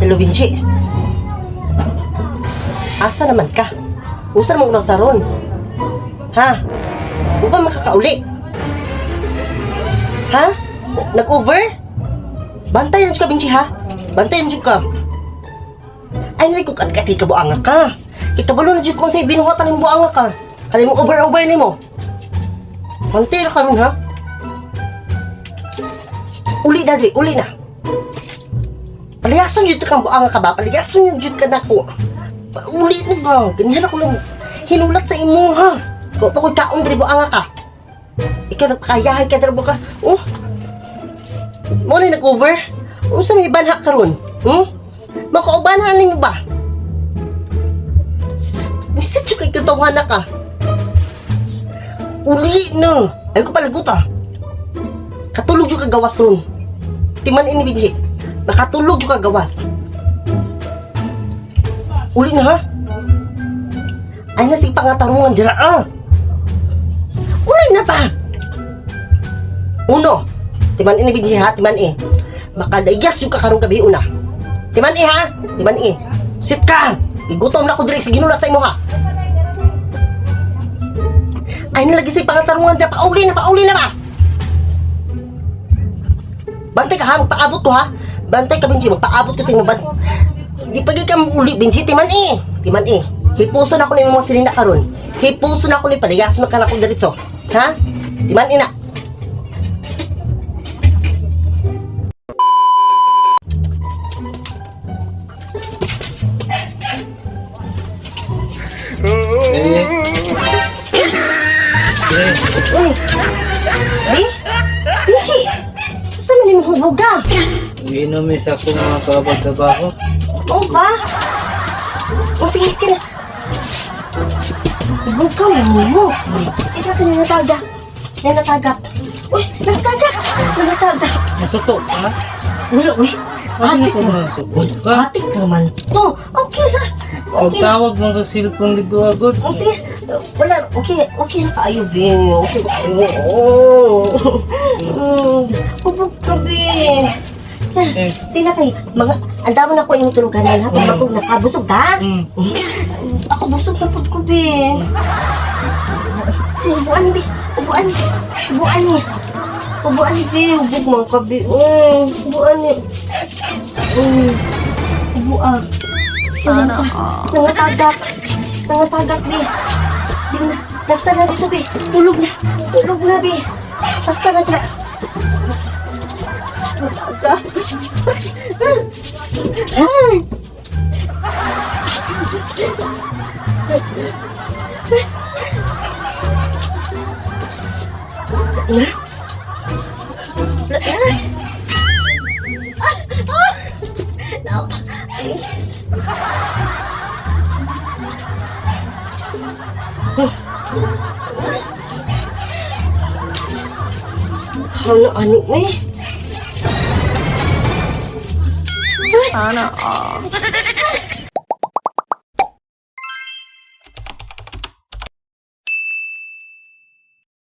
Hello, Benji. Asa naman ka? Usa naman oras ron? Ha? Di ba makakauli? Ha? Nag-over? Bantay na ka, Benji, ha? Bantay na ka. Ay, nalay ko kat ka buanga ka. Ikabalo na jud ko sa binuhatan ng buanga ka. Kali mo over-over nimo. Bantay ra ka ron, ha? Uli na, dre. Uli na. Palayason jud kang buanga ka ba? Palayason jud ka nako. Uli na ba? Ganyan ako lang hinulat sa imo, ha? Kung pa ko'y kaon dre buanga ka. Ikaw nagpakayahay ka dre ka. Oh. Mo na nag-over? Unsa may banha karon? Makaubanhan nimo ba? Bisit jud kay katawa na ka. Uli na. Ay ko palagot ah. Katulog jud ka gawas ron. Timan ini Benji. Nakatulog jud ka gawas. Uli na ha. Ay na sige pangatarungan dira ah. Uli na ba? Uno. Timan ini Benji ha, timan eh. Makalayas yung kakarong gabi una. Timan eh ha, timan eh. Sit ka. Igutom na ko direk sa ginulat sa imo ha. Ay na lagi sa pangatarungan dira pauli na ba? Bantay ka ha, magpaabot ko ha. Bantay ka Benji, magpaabot ko sa imo. Di pa gyud ka uli Benji, timan eh. Timan eh. Hipuson ako ni mga silina karon. Hipuson ako ni palayason na ka na ko diretso. Ha? Timan ina. Eh. Eh, Uy. Di? Benji. Saan man imong hubog ka? Umiinom eh sa akong mga kabag tabako. Oo ba? O sige, sige na. Hubog ka man mo. Ito ka na natagak. Na natagak. Uy, natagak. Natagak. Masuto ka? Wala, uy. Ano Atik ko na. masuot ka? Atik naman to. Okay ra. Okay. Pagtawag mo ka cellphone dito agad. O sige. Wala, okay, okay na kaayo, be. Okay na kaayo. Oh. Hubog ka, be. Sa, Eh. sina kay, mga, ang dami na ko yung tuluganan ha, pag matug na ka, busog ka? Ako busog na pud ko, be. Sige, ubuan ni, be. Ubuan ni. Ubuan ni. Ubuan ni, be. Hubog man ka, be. Ubuan ni. Ubuan. Sige na. Nangatagak. Nangatagak, be. Sige na. Basta na dito, be. Tulog na. Tulog na, be. Basta na, tra. Matagak. Ay! Na? Na? Ah! Ah! No. Ay. Kano ani ni? Sana all.